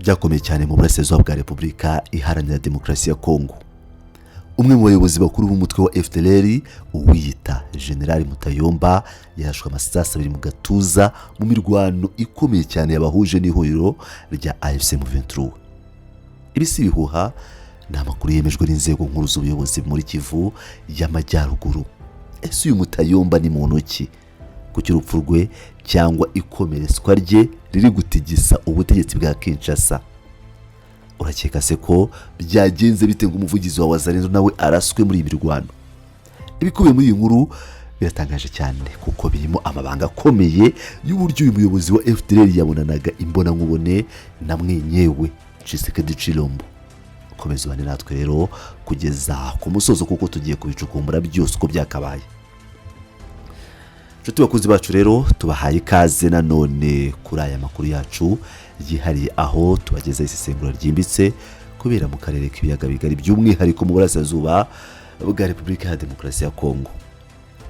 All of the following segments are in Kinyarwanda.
Byakomeye cyane mu burasirazuba bwa Repubulika Iharanira Demokarasi ya Kongo. Umwe mu bayobozi bakuru b'umutwe wa FDLR, uwiyita General Mutayomba, yarashwe amasasu abiri mu gatuza mu mirwano ikomeye cyane yabahuje n'ihuriro rya AFC M23. Ibi si ibihuha, ni amakuru yemejwe n'inzego nkuru z'ubuyobozi muri Kivu y'Amajyaruguru. Ese uyu Mutayomba ni muntu ki? Kuki urupfu rwe cyangwa ikomeretswa rye riri gutigisa ubutegetsi bwa Kinshasa? Urakeka se ko byagenze bite ngo umuvugizi wa Wazalendo nawe araswe muri iyi mirwano? Ibikubiye muri iyi nkuru biratangaje cyane, kuko birimo amabanga akomeye y'uburyo uyu muyobozi wa FDLR yabonanaga imbonankubone na mwenyewe Tshisekedi Tshilombo. Komeza ubane natwe rero kugeza ku musozo, kuko tugiye kubicukumbura byose uko byakabaye. Inshuti bakunzi bacu rero, tubahaye ikaze nanone kuri aya makuru yacu yihariye, aho tubagezaho isesengura ryimbitse kubera mu karere k'Ibiyaga Bigari, by'umwihariko mu burasirazuba bwa Repubulika ya Demokarasi ya Kongo.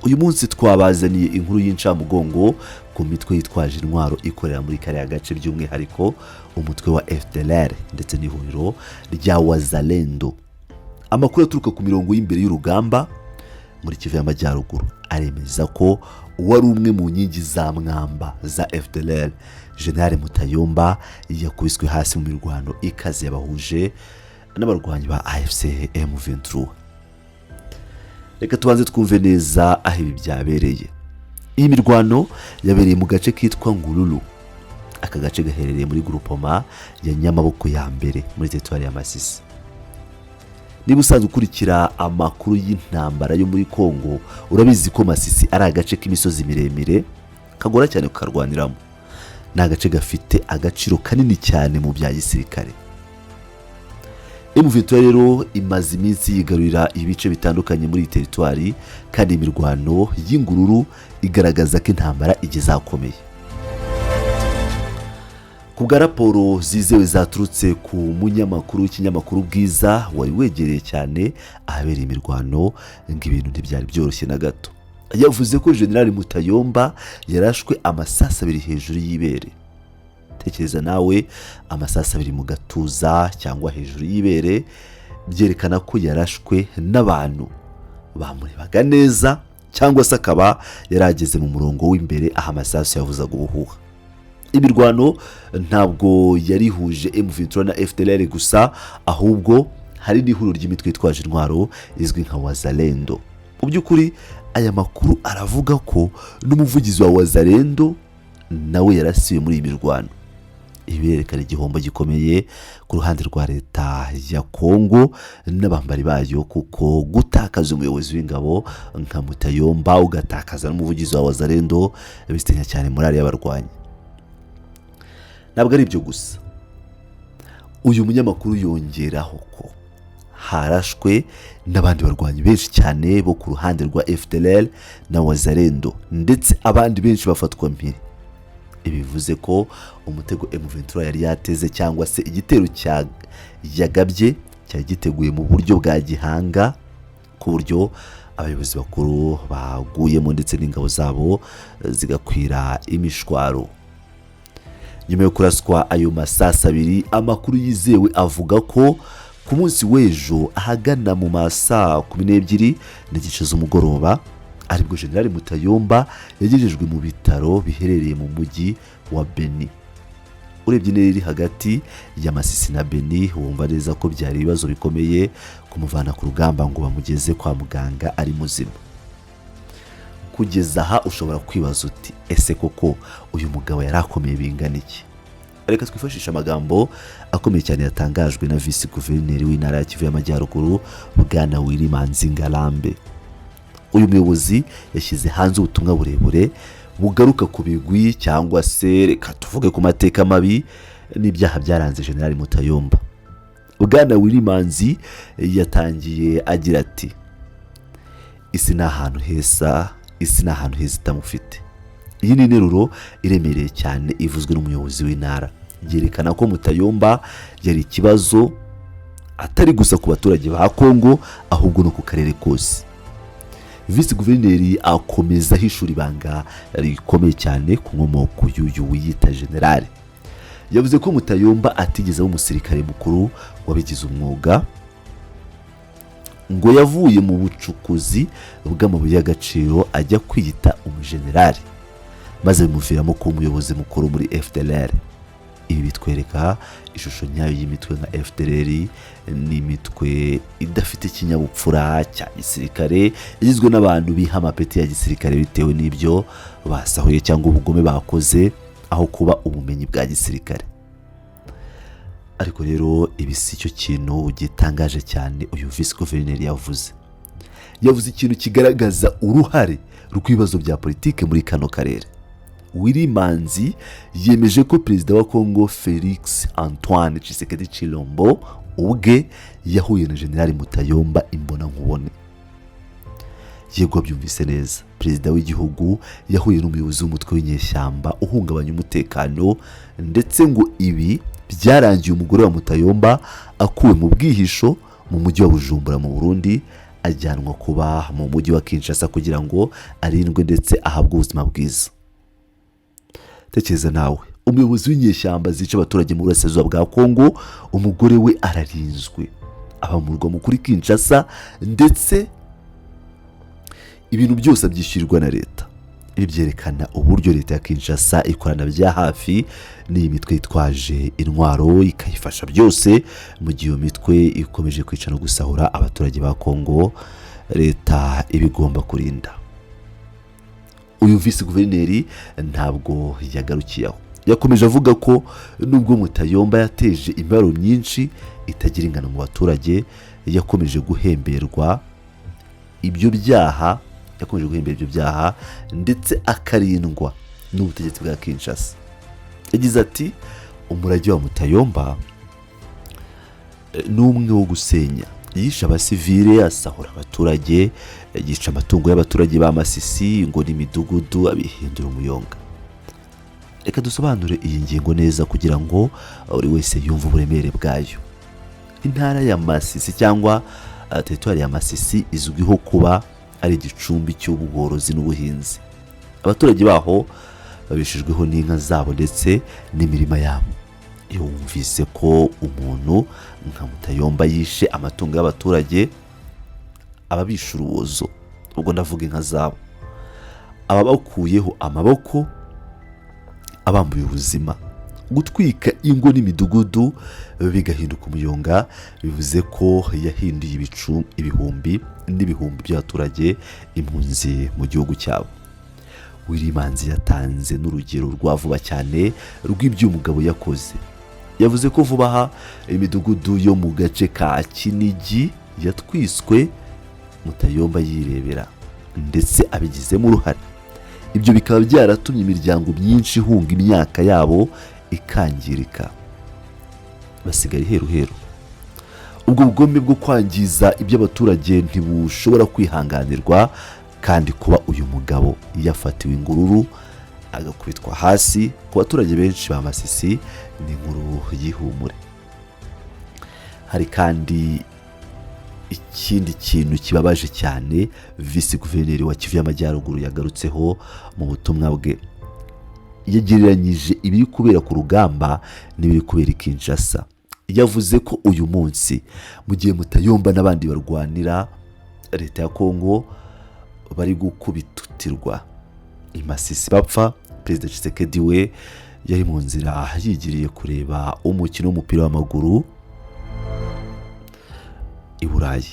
Uyu munsi twabazaniye inkuru y'incamugongo ku mitwe yitwaje intwaro ikorera muri kariya gace, by'umwihariko umutwe wa FDLR ndetse n'ihuriro rya Wazalendo. Amakuru aturuka ku mirongo y'imbere y'urugamba muri Kivu y'Amajyaruguru aremeza ko uwari umwe mu nkingi za mwamba za FDLR, General Mutayomba, yakubiswe hasi mu mirwano ikaze yabahuje n'abarwanyi ba AFC M23. Reka tubanze twumve neza aho ibi byabereye. Iyi mirwano yabereye mu gace kitwa Ngururu. Aka gace gaherereye muri groupement ya Nyamaboko ya mbere, muri teritwari ya Masisi. Niba usanzwe ukurikira amakuru y'intambara yo muri Kongo, urabizi ko Masisi ari agace k'imisozi miremire kagora cyane kukarwaniramo. Ni agace gafite agaciro kanini cyane mu bya gisirikare. M23 rero imaze iminsi yigarurira ibice bitandukanye muri iyi teritwari, kandi imirwano y'Ingururu igaragaza ko intambara igeze ahakomeye. Ku bwa raporo zizewe zaturutse ku munyamakuru w'ikinyamakuru Bwiza wari wegereye cyane ahabereye imirwano, ngo ibintu ntibyari byoroshye na gato. Yavuze ko General Mutayomba yarashwe amasasu abiri hejuru y'ibere. Tekereza nawe, amasasu abiri mu gatuza cyangwa hejuru y'ibere, byerekana ko yarashwe n'abantu bamurebaga neza, cyangwa se akaba yarageze mu murongo w'imbere aho amasasu yavuzaga ubuhuha. Imirwano ntabwo yari ihuje M23 na FDLR gusa, ahubwo hari n'ihuriro ry'imitwe yitwaje intwaro izwi nka Wazalendo. Mu by'ukuri, aya makuru aravuga ko n'umuvugizi wa Wazalendo nawe yarasiwe muri iyi mirwano. Ibi birerekana igihombo gikomeye ku ruhande rwa leta ya Kongo n'abambari bayo, kuko gutakaza umuyobozi w'ingabo nka Mutayomba, ugatakaza n'umuvugizi wa Wazalendo, bisenya cyane morale y'abarwanyi. Ntabwo ari ibyo gusa, uyu munyamakuru yongeraho ko harashwe n'abandi barwanyi benshi cyane bo ku ruhande rwa FDLR na Wazalendo, ndetse abandi benshi bafatwa mpiri. Ibi bivuze ko umutego M23 yari yateze, cyangwa se igitero cya yagabye, cyari giteguye mu buryo bwa gihanga, ku buryo abayobozi bakuru baguyemo ndetse n'ingabo zabo zigakwira imishwaro. Nyuma yo kuraswa ayo masasu abiri, amakuru yizewe avuga ko ku munsi w'ejo ahagana mu ma 12:30 z'umugoroba aribwo General Mutayomba yagejejwe mu bitaro biherereye mu mujyi wa Beni. Urebye intera iri hagati ya Masisi na Beni, wumva neza ko byari ibibazo bikomeye kumuvana ku rugamba ngo bamugeze kwa muganga ari muzima. Kugeza aha ushobora kwibaza uti: "Ese koko uyu mugabo yari akomeye bingana iki?" Reka twifashishe amagambo akomeye cyane yatangajwe na visi guverineri w'Intara ya Kivu y'Amajyaruguru, Bwana Willy Manzi Ngarambe. Uyu muyobozi yashyize hanze ubutumwa burebure bugaruka ku bigwi, cyangwa se reka tuvuge ku mateka mabi n'ibyaha byaranze General Mutayomba. Bwana Willy Manzi yatangiye agira ati: "Isi ni ahantu heza, isi ni ahantu heza itamufite." Iyi ni interuro iremereye cyane ivuzwe n'umuyobozi w'intara, byerekana ko Mutayomba yari ikibazo atari gusa ku baturage ba Kongo, ahubwo no ku karere kose. Visi guverineri akomeza ahishura ibanga rikomeye cyane ku nkomoko y'uyu wiyita generale. Yavuze ko Mutayomba atigeze aba umusirikare mukuru wabigize umwuga, ngo yavuye mu bucukuzi bw'amabuye y'agaciro ajya kwiyita umujenerali, maze bimuviramo kuba umuyobozi mukuru muri FDLR. Ibi bitwereka ishusho nyayo y'imitwe nka FDLR. Ni imitwe idafite ikinyabupfura cya gisirikare, igizwe n'abantu biha amapeti ya gisirikare bitewe n'ibyo basahuye cyangwa ubugome bakoze, aho kuba ubumenyi bwa gisirikare. Ariko rero ibi si cyo kintu gitangaje cyane uyu visi guverineri yavuze. Yavuze ikintu kigaragaza uruhare rw'ibibazo bya politiki muri kano karere. Willy Manzi yemeje ko perezida wa Congo Felix Antoine Tshisekedi Chilombo ubwe yahuye na Generali Mutayomba imbonankubone. Yego, byumvise neza, perezida w'igihugu yahuye n'umuyobozi w'umutwe w'inyeshyamba uhungabanya umutekano, ndetse ngo ibi byarangiye umugore wa Mutayomba akuwe mu bwihisho mu mujyi wa Bujumbura mu Burundi, ajyanwa kuba mu mujyi wa Kinshasa kugira ngo arindwe ndetse ahabwe ubuzima bwiza. Tekereza nawe, umuyobozi w'inyeshyamba zica abaturage mu burasirazuba bwa Kongo, umugore we ararinzwe, aba mu murwa mukuru Kinshasa, ndetse ibintu byose abyishyurirwa na leta. Ibi byerekana uburyo leta ya Kinshasa ikorana bya hafi n'iyi mitwe yitwaje intwaro, ikayifasha byose, mu gihe iyo mitwe ikomeje kwica no gusahura abaturage ba Kongo leta iba igomba kurinda. Uyu visi guverineri ntabwo yagarukiye aho. Yakomeje avuga ko nubwo Mutayomba yateje imibabaro myinshi itagira ingano mu baturage, yakomeje guhemberwa ibyo byaha, yakomeje guhembera ibyo byaha ndetse akarindwa n'ubutegetsi bwa Kinshasa. Yagize ati: "Umurage wa Mutayomba ni umwe wo gusenya. Yishe abasivile, asahura abaturage, yica amatungo y'abaturage ba Masisi ngo n'imidugudu abihindura umuyonga." Reka dusobanure iyi ngingo neza kugira ngo buri wese yumve uburemere bwayo. Intara ya Masisi cyangwa teritwari ya Masisi izwiho kuba ari igicumbi cy'ubworozi n'ubuhinzi. Abaturage baho babeshejweho n'inka zabo ndetse n'imirima yabo. Iyo wumvise ko umuntu nka Mutayomba yishe amatungo y'abaturage, aba abishe urubozo, ubwo ndavuga inka zabo, aba bakuyeho amaboko, abambuye ubuzima. Gutwika ingo n'imidugudu bigahinduka umuyonga bivuze ko yahinduye ibicu ibihumbi n'ibihumbi by'abaturage impunzi mu gihugu cyabo. Manzi yatanze n'urugero rwa vuba cyane rw'ibyo umugabo yakoze. Yavuze ko vuba aha imidugudu yo mu gace ka Kinigi yatwiswe Mutayomba yirebera ndetse abigizemo uruhare, ibyo bikaba byaratumye imiryango myinshi ihunga, imyaka yabo ikangirika, basigara iheruheru. Ubwo bugome bwo kwangiza iby'abaturage ntibushobora kwihanganirwa, kandi kuba uyu mugabo yafatiwe ingururu agakubitwa hasi, ku baturage benshi ba Masisi ni inkuru y'ihumure. Hari kandi ikindi kintu kibabaje cyane visi guverineri wa Kivu y'Amajyaruguru yagarutseho mu butumwa bwe. Yagereranyije ibiri kubera ku rugamba n'ibiri kubera i Kinshasa. Yavuze ko uyu munsi, mu gihe Mutayomba n'abandi barwanira leta ya Kongo bari gukubitutirwa i Masisi bapfa, Perezida Tshisekedi we yari mu nzira yigiriye kureba umukino w'umupira w'amaguru i Burayi.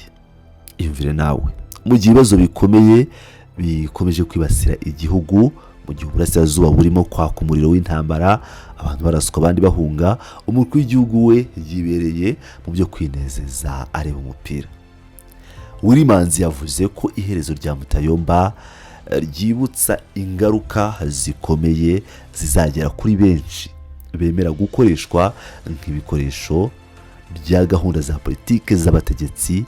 Iyumvire nawe, mu gihe ibibazo bikomeye bikomeje kwibasira igihugu, mu gihe uburasirazuba burimo kwaka umuriro w'intambara, abantu baraswa abandi bahunga, umukuru w'igihugu we yibereye mu byo kwinezeza areba umupira. Manzi yavuze ko iherezo rya Mutayomba ryibutsa ingaruka zikomeye zizagera kuri benshi bemera gukoreshwa nk'ibikoresho bya gahunda za politiki z'abategetsi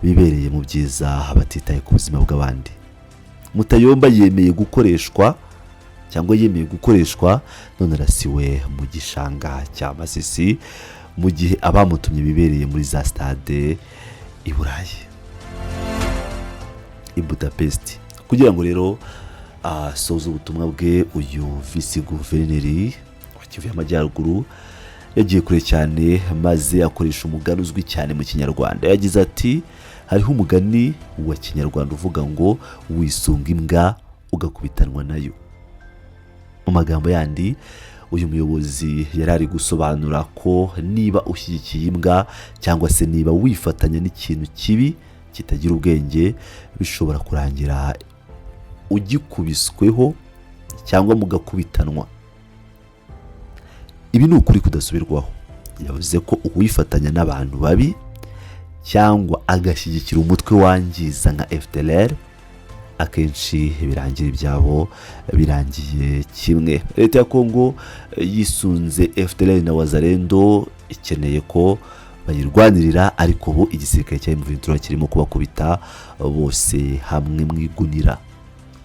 bibereye mu byiza batitaye ku buzima bw'abandi. Mutayomba yemeye gukoreshwa cyangwa yemeye gukoreshwa, none arasiwe mu gishanga cya Masisi, mu gihe abamutumye bibereye muri za stade i Burayi, i Budapest. Kugira ngo rero asoze ubutumwa bwe, uyu visi guverineri wa Kivu y'Amajyaruguru Yagiye kure cyane maze akoresha umugani uzwi cyane mu Kinyarwanda. Yagize ati: "Hariho umugani wa Kinyarwanda uvuga ngo wisunga imbwa ugakubitanwa nayo." Mu magambo yandi, uyu muyobozi yari ari gusobanura ko niba ushyigikiye imbwa cyangwa se niba wifatanya n'ikintu kibi kitagira ubwenge, bishobora kurangira ugikubisweho cyangwa mugakubitanwa. Ibi ni ukuri kudasubirwaho. Yavuze ko uwifatanya n'abantu babi cyangwa agashyigikira umutwe wangiza nka FDLR, akenshi birangira ibyabo birangiye kimwe. Leta ya Kongo yisunze FDLR na Wazalendo, ikeneye ko bayirwanirira, ariko ubu igisirikare cya M23 kirimo kubakubita bose hamwe mu igunira.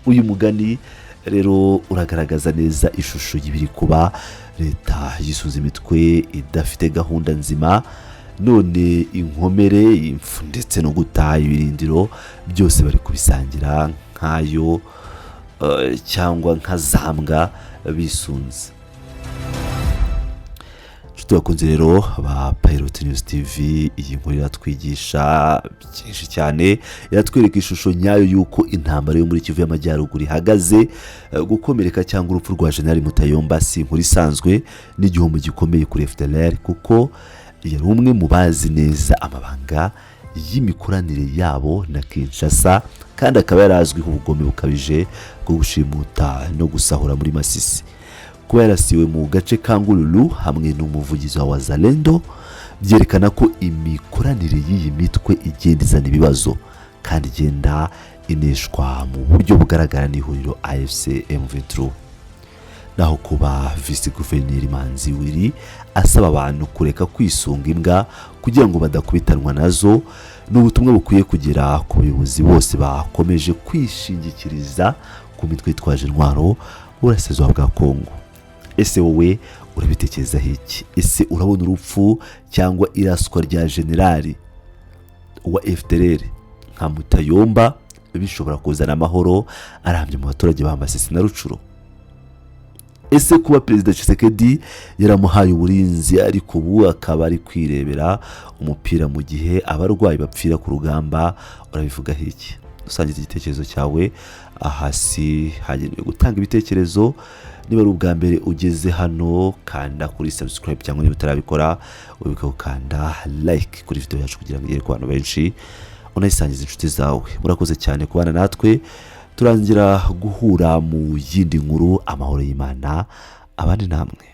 Uyu mugani rero uragaragaza neza ishusho y'ibiri kuba. Leta yisunze imitwe idafite gahunda nzima, none inkomere, impfu ndetse no guta ibirindiro byose bari kubisangira nk'ayo cyangwa nka za mbwa bisunze. Inshuti bakunze rero ba Pilot News TV, iyi nkuru iratwigisha byinshi cyane, iratwereka ishusho nyayo y'uko intambara yo muri Kivu y'Amajyaruguru ihagaze. Gukomereka cyangwa urupfu rwa General Mutayomba si inkuru isanzwe, n'igihombo gikomeye kuri FDLR, kuko yari umwe mu bazi neza amabanga y'imikoranire yabo na Kinshasa, kandi akaba yari azwiho ubugome bukabije bwo gushimuta no gusahura muri Masisi. Kuba yarasiwe mu gace ka Ngururu hamwe n'umuvugizi wa Wazalendo byerekana ko imikoranire y'iyi mitwe igenda izana ibibazo kandi igenda ineshwa mu buryo bugaragara n'ihuriro AFC M23. Naho kuba visi guverineri Manzi Willy asaba abantu kureka kwisunga imbwa kugira ngo badakubitanwa nazo, ni ubutumwa bukwiye kugera ku bayobozi bose bakomeje kwishingikiriza ku mitwe yitwaje intwaro burasirazuba bwa Kongo. Ese wowe urabitekerezaho iki? Ese urabona urupfu cyangwa iraswa rya generali wa FDLR nka Mutayomba bishobora kuzana amahoro arambye mu baturage ba Masisi na Rucuro? Ese kuba Perezida Tshisekedi yaramuhaye uburinzi, ariko ubu akaba ari kwirebera umupira mu gihe abarwayi bapfira ku rugamba, urabivugaho iki? Usangiza igitekerezo cyawe hasi hagenewe gutanga ibitekerezo. Niba ari ubwa mbere ugeze hano, kanda kuri subscribe, cyangwa niba utarabikora, wibuke gukanda like kuri video yacu kugira ngo igere ku bantu benshi, unayisangiza inshuti zawe. Murakoze cyane kubana natwe. Turangira guhura mu yindi nkuru. Amahoro y'Imana abandi namwe.